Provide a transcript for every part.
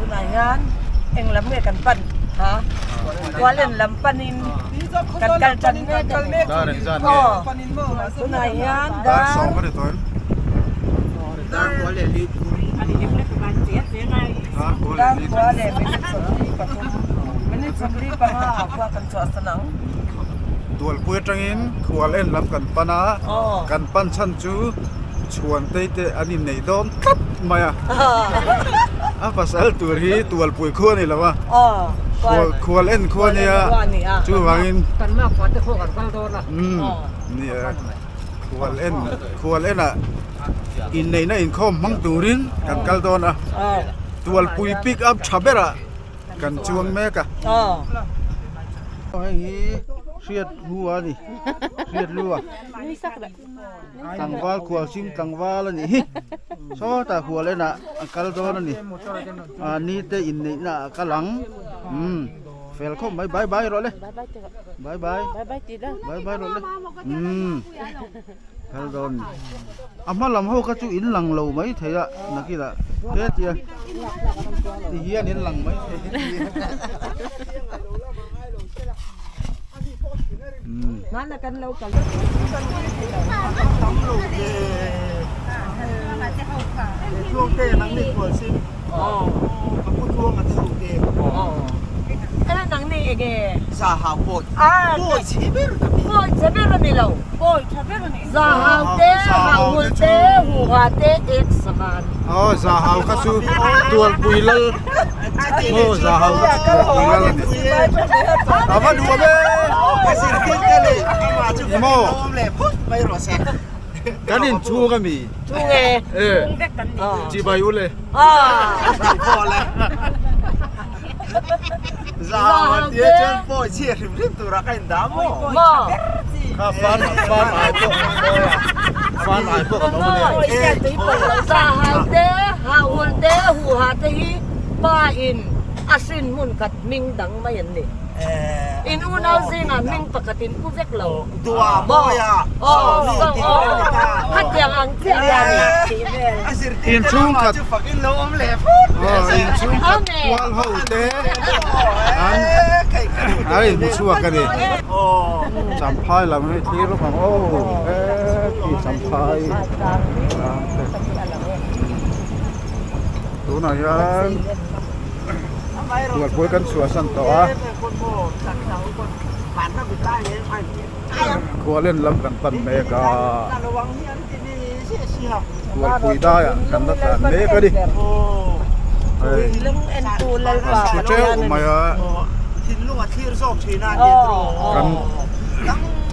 Tunah hian eng lam nge kan pan ha? Kualen lam panin kan kal tan mek a ni. Dar engzat nge? Aw, tunah hian dar Dar kua leh Dar kua leh minute 43 minute 45 ah khua kan chhuahsan ang. Tualpui atangin khual en lam kan pan a, kan pan chhan chu Chhuantei te an inneih dawn tlat mai a. A pasal tur hi Tualpui khua a ni lo a, khual en khua a nia, chuvangin umm ni e, khual en khual enah inneihna inkhawm hmang turin kan kal dawn a, Tualpui pick up tha berah kan chuang mek a. Hei hi hriat lu a ni, hriat lu a. Tlangval khualchhing tlangval a nih hi sawtah hual enah a kal dawn a ni ah ni te inneihna ah a kal ang umm fel khawp mai bye bye rawh le bye bye bye bye rawh le umm kal dawn a ni a hma lam ho kha chu in lang lo mai thei a nakinah hetia ti hian in lang mai thei Hmana kan lo kal Nang ni enge Zahau pawi pawi chhe ber ka ti pawi chhe ber a ni lo pawi tha ber a ni Zahau te Hauhul te Huha te ek sava a ni Aw Zahau kha chu Tualpui lal Aw Zahau kha chu Tualpui lal a ni A va nuam e Maw Kan inchhung a mi Chhung e Chhung vek kan ni Chibai u le Zahau te chuan pawi chhia hrim hrim turah ka indah maw Maw Kha fan fan ai pawh fan ai pawh kan awm a nia Zahau te Hauhul te Huha te hi pa in a hrin hmun khat hming dang mai an ni. In unau zingah hming pakhat in pu vek lo. Dua Mawia Sawmi tih vel a ni ta. Khatiang ang chiah hian tih vel. A zirtirte lamah chu fakin lo awm leh phut leh se. Inchhungkhat kual ho te an an inhmu chhuak a ni. Champhai lam hi thlir lawk ang aw heti champhai tunah hian Tualpui kan chhuahsan tawh a Khualen lam kan pan mek a Tualpui daiah kan la tlan mek a ni hei an thu teuh mai a kan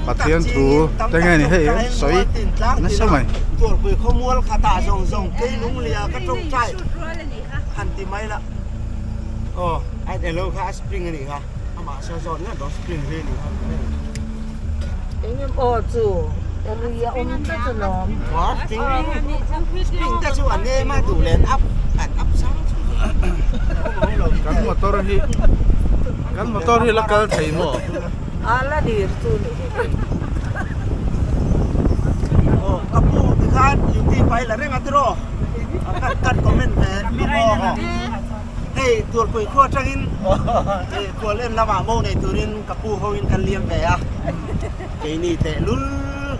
Pathian thu te nge ni hei sawi nasa mai. Aw a elo kha a spring a nih kha amah saw zawt ngawt dawn spring hi a nih kha Eng em aw chu lui a awm tlat alawm. Aw spring spring te chu a nem a duh len up an up sang chu Kan motor hi kan motor hi la kal thei maw? A la dir chu nih hi. Aw ka pu tikhan YouTube ah i la reng a tiraw? Kan comment ve hei Tualpui khua atangin khual en lamah mo nei turin ka pu ho in kan liam ve a keini tehlul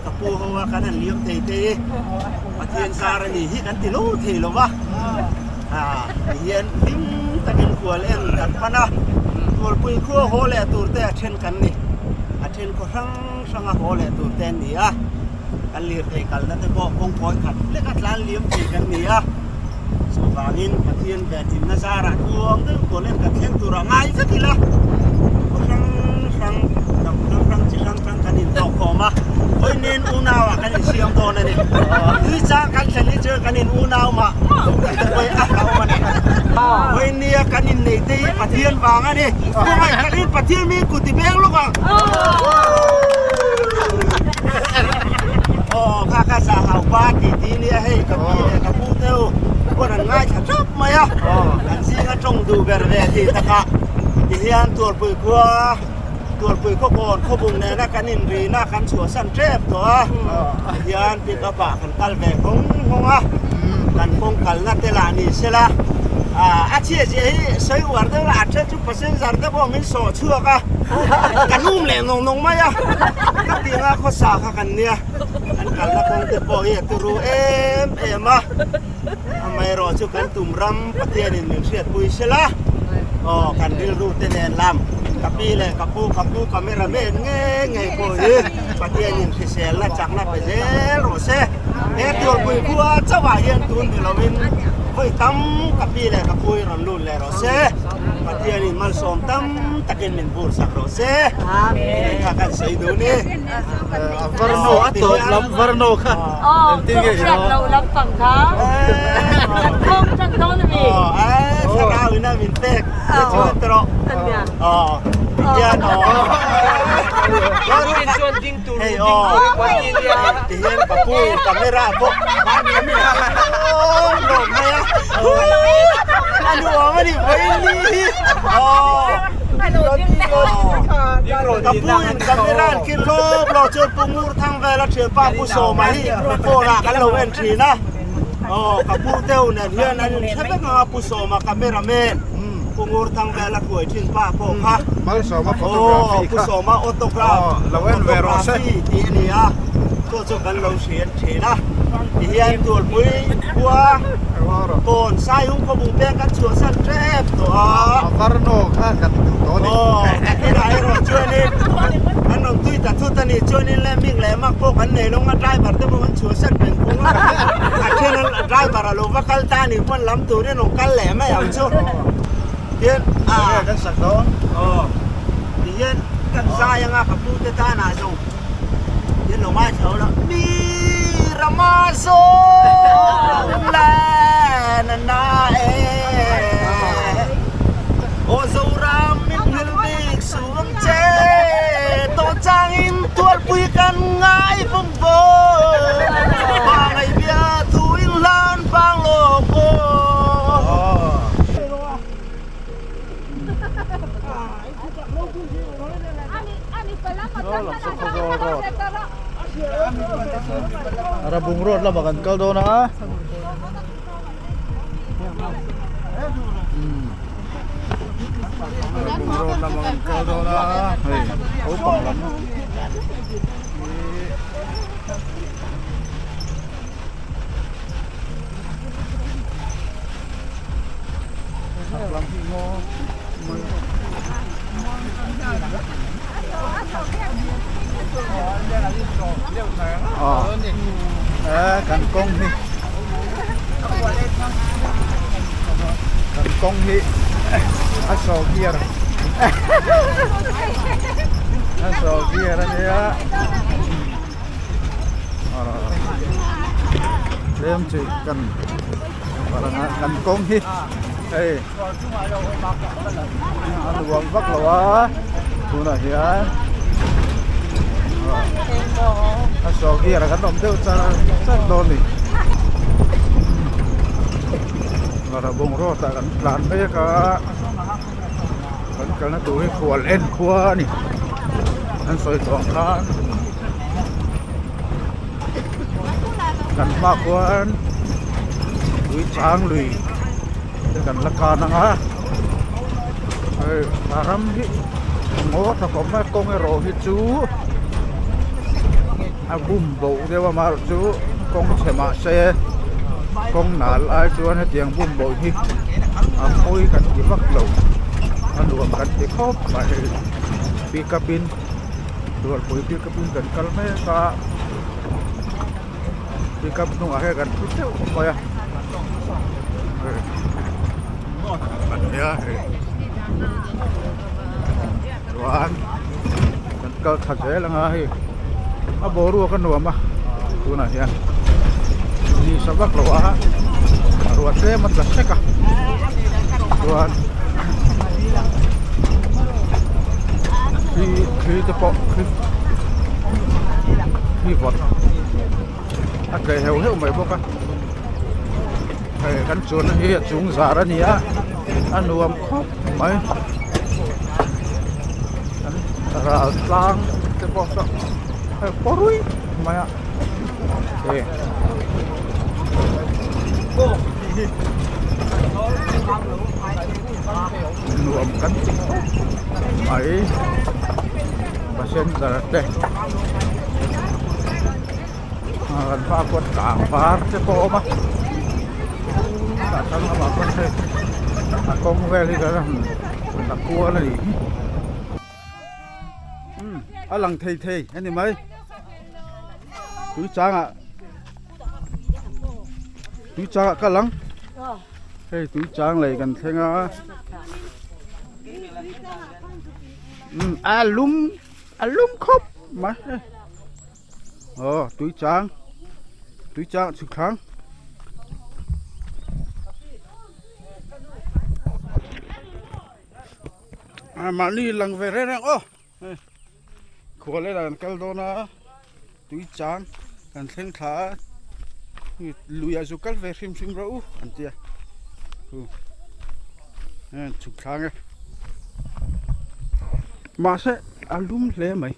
ka pu ho a kan han liam thei te hi Pathian zar a ni hi kan ti lo thei lo va tihian hlim takin khual en kan pan a Tualpui khua haw leh tur te a then kan ni a then khaw hrang hrang a haw leh tur te an ni a. Kan lirthei kalna te pawh kawng kawi khat lek a tlan liam thei kan ni a, chuvangin Pathian venhimna zarah tluang deuh kawlem kan thleng tur a ngai vek ila, khaw hrang hrang, hnam hrang hrang, chi hrang hrang kan intawhkhawm a, vawiin unau ah kan insiam dawn a ni. Tui chang kan thlen hi chuan kan in unau mah kan te pawh hi a hlauhawm a ni. Vawiin nia kan innei te hi Pathian vang a ni. Khawngaih takin Pathian mi kut i beng lawk ang. Aw kha kha sa hau pa ti ti nia hei ka pi leh ka pu te u pawn an ngaithla thap mai a an zinga tawng duh ber ve tih takah tihian Tualpui khua Tualpui khaw kawn khawbung nena kan inrina kan chhuahsan tep tawh a tihian pick up ah kan kal ve nghawng nghawng a kan kawng kalna te lah ni sela a. A chhia zia hi sawi uar deuh la, a then chu passenger te pawh min sawh chhuak a, ka lum leh nawng nawng mai a, ka tih anga khawsa kha kan nia, kan kalna kawng te pawh hi a turu em em a, amaherawh chu kan tum ram Pathianin min hriatpui sela, aw kan rilru te nen lam ka pi leh ka pu, ka pu cameraman ngei ngei pawh hi Pathianin hriselna chakna pe zel rawh se. He Tualpui khua chauhah hian tun ni lovin vawi tam ka pi leh ka pu hi rawn lut leh rawh se. Pathianin malsawm tam takin min bur sak rawh se. Tih kha kan sawi duh ni. A varno a tawp lam varno kha engtin nge i rawh? Lo lampang kha kan khawng tan dawn a mi. Thlarau ina min pek te chuan ta rawh. Tihian aw. Hei aw tihian ka pu camera pawh lawm mai a a nuam a ni vawiin ni hi aw ka pu in camera an khin lawp lawp chuan pu ngur thang vel a thianpa pu sawma hi phone ah kan lo en thin a aw ka pu deuh nen hian an inhre vek ang a pu sawma camera man. Pu Ngur Thang vel a hruai thin pa pawh kha. Malsawma photography kha. Pu Sawma autograph. Lo en ve rawh se. Tih a ni a, chu chu kan lo hriat thin a. Tihian Tualpui khua kawn Saihung khawbung peng kan chhuahsan tep tawh a. A varno kha kan duh tawh a ni. Aw, nakinah erawh chuanin kan rawn tui ta thut a nih chuanin le mik leh mak pawh kan nei lo a, driver te pawh kan chhuahsan reng phung a. A then a driver a lo va kal ta a nih pawn lam turin rawn kal leh mai ang chu. Tihian a kan sak dawn. Aw tihian kan zai anga ka pu te tan ah zawng tihian lo ngaithla lo mi rama zawng lan a na e aw Zoram min nghil bik suang che tawh changin tualpui kan ngai vawng vawng hmangaih bia thu in hlan vang lawk aw. Rabung road lamah kan kal dawn a Rabung road lamah kan kal dawn a hei naupang lam Kan kawng hi kan kawng hi a saw gear a saw gear a nia. Tlem chu kan kan kawng hi hei a nuam vak lo a tunah hian a saw gear kan awm deuh char char dawn a ni bungraw tah kan tlan mek a. Kan kalna tur hi khual en khua a ni an sawi tawh ang khan kan hma khuan tui chang lui te kan la kan ang a hei a ram hi ngaw tha khawp mai kawng erawh hi chu a bum boh deuh a amaherawh chu kawng chhe mahse kawng nal ai chuan hetiang bum boh hi a pawi kan ti vak lo a nuam kan ti khawp mai pick up in rualpui pick up in kan kal mek a pick up hnungah hian kan thu teuh mai a nia hei chuan kan kal tha zel anga hei a boruak a nuam a tunah hian ni sa vak lo a ruah tlem a tla hrek a chuan thli thli te pawh thli thli vawt a tleh heuh heuh mai bawk a hei kan chuanna hi a chung zar a ni a a nuam khawp mai an ral tlang te pawh saw hei paw ruih mai a hei. Nuam kan ti khawp mai passenger te kan hmaah khuan tlang var te pawh a awm a tah chuan lamah khuan hei a kawng vel hi kan han la kual a nih hi umm a lang thei thei a ni mai tui changah tui changah ka lang hei tui chang lei kan thleng a umm a lum a lum khawp mai hei aw tui chang tui chang chhuk thlang. Mahni lang ve reng reng aw hei khual elah an kal dawn a tui chang kan thleng thla a lui ah zu kal ve hrim hrim rawh u an ti a heng chhuk thlang e mahse a lum hle mai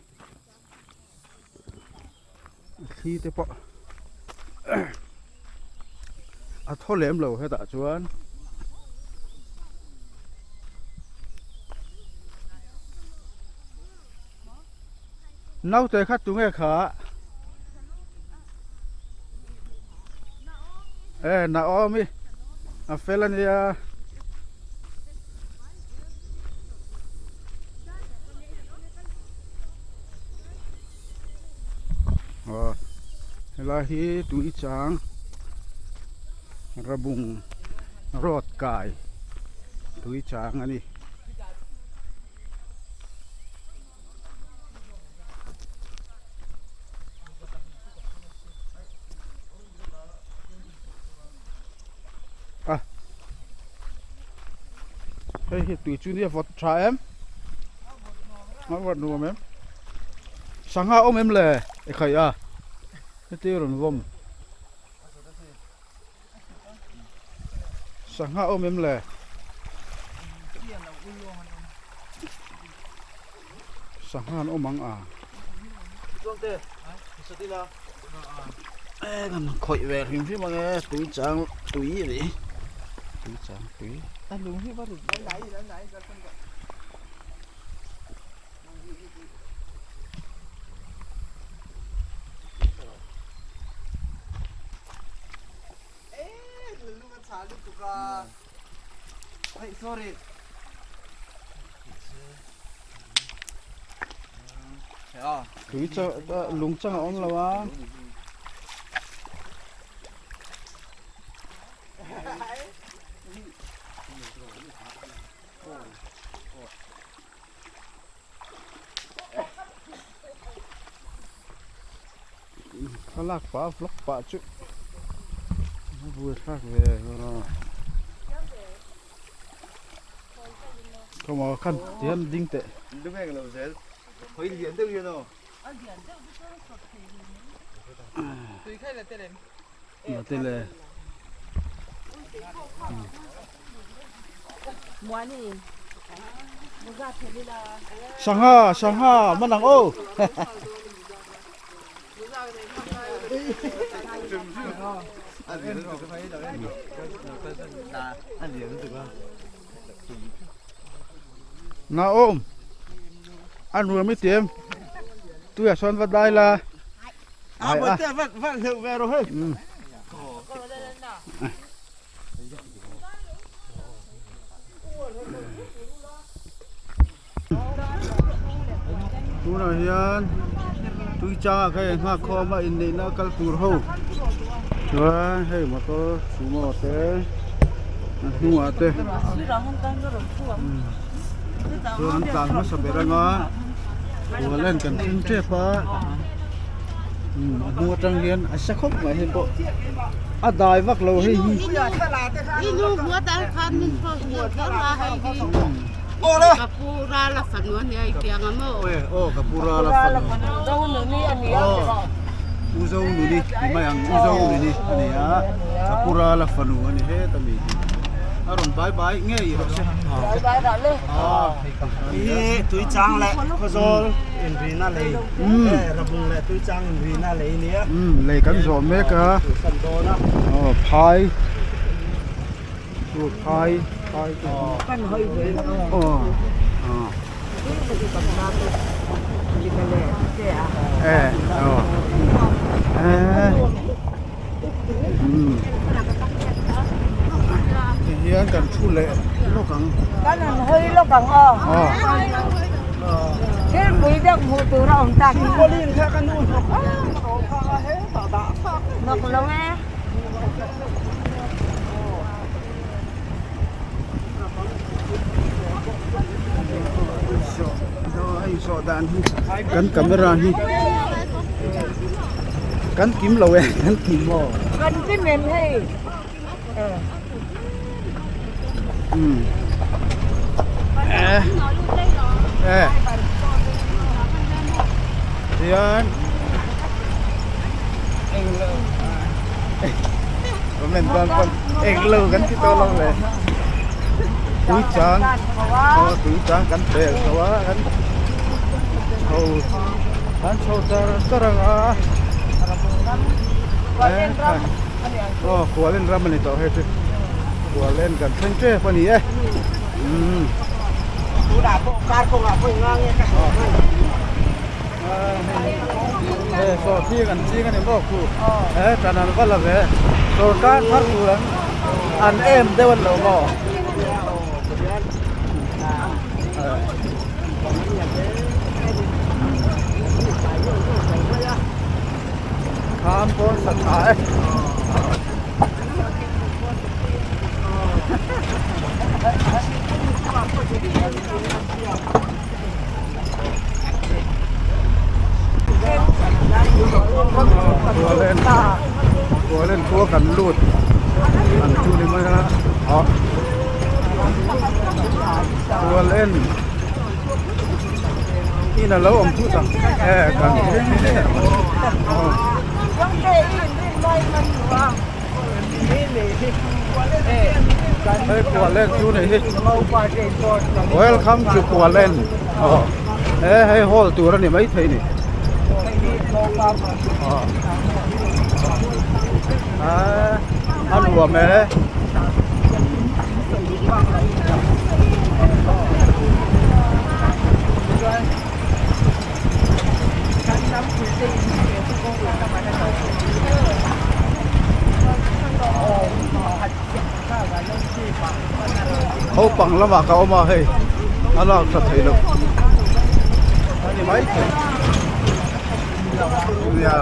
a thli te pawh a thaw lem lo hetah chuan naute kha tunge kha e Naomi a fel ania. Aw helai hi tui chang rabung road kai tui chang a ni. A hei hi tui chu nia vawt tha em a vawt nuam em sangha awm em le e khaih a heti rawn vawm sangha awm em le sangha an awm ang a. E kan khawih ve hrim hrim ang e tui chang tui a ni tui chang tui a lung hi va rit Sorry. Tui chu lung chang a awm lo a. Thlalak pah vlog pah chu a buaithlak ve rawh. Khawmaw khan tihian ding teh. La te le. Sangha sangha man ang aw. Na awm a nuam i ti em tuiah sawn va dai la A bawih te vat vat hleuh ve rawh hei. Tunah hian tui changah kha in nghak khawm a inneihna kal tur ho chuan hei motor sumo te a hnungah te chuan an tlan hmasa ber anga hual en kan thleng tep a a hnung atang hian a sa khawp mai hei pawh a dai vak lo hei hi. Ka pu Rala fanu a nia i piang a maw? Aw ka pu Rala fanu. Zo nuni a nia tiraw? U Zo nuni ti mai ang U Zo nuni a nia ka pu Rala fanu a ni het a mi hi. A rawn bai bai ngei rawh se. Bai bai dah le. Hi Tuichang leh Khawzawl inrina lei Rabung leh Tuichang inrina lei nia. Lei kan zawh mek a. Aw phai. Chu phai phai chu aw aw e aw e umm tihian kan thu leh lawk ang. Kan han hawi lawk ang aw. Thil pui deuh hmuh tur a awm tak hi. Hnawk lo e. Hei zawh dan hi kan camera hi kan kim lo e kan kim maw kan kim em hei um eh eh hian comment dan pawn eng lo kan ti tawh lo le tui chang aw tui chang kan pel tho a kan chho kan chho char char ang a aw kualin ram a ni tawh hei chu kualin kan thleng tep a ni e umm Hei sawhthing an ching a ni maw khu he tan an va la ve sawrkar thar tur an an em deuh an lo maw. Kham pawn sa tha e. Kualen khua kan lut an chu ni mai a ah Kualen in a lo awm thut ang e kan Hei Kualen chu ni hi Welcome to Kualen aw he hei hall tur a ni maithei ni a nuam e. Naupang lamah ka awm a hei a lak tha thei lo a ni mai thei nia.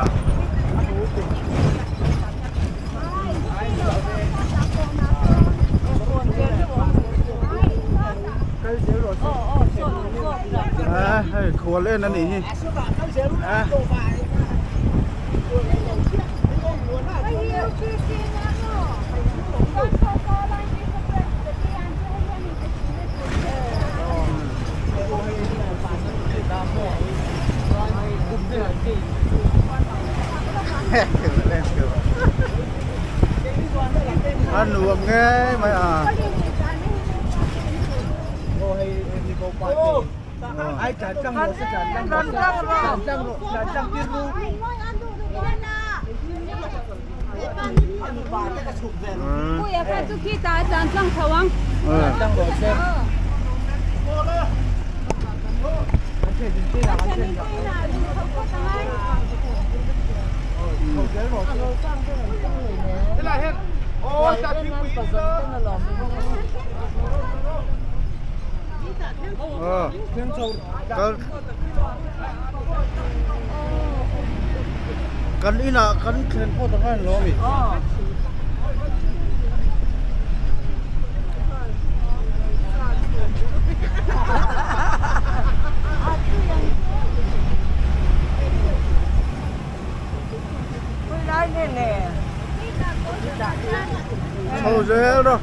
A hei khual en a nih hi a. A nuam ngei mai a. Kan inah kan thlen phawt ang a ni lo ami? Chho zel rawh.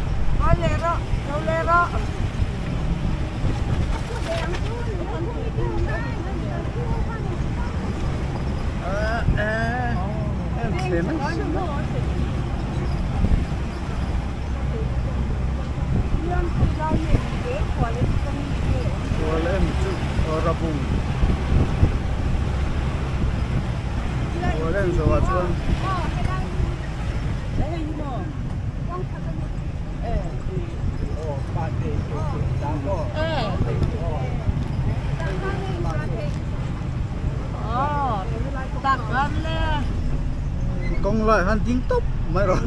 Kawng laiah khan ding tawp mai rawh.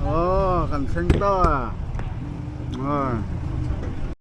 Aw kan thleng ta. Aw.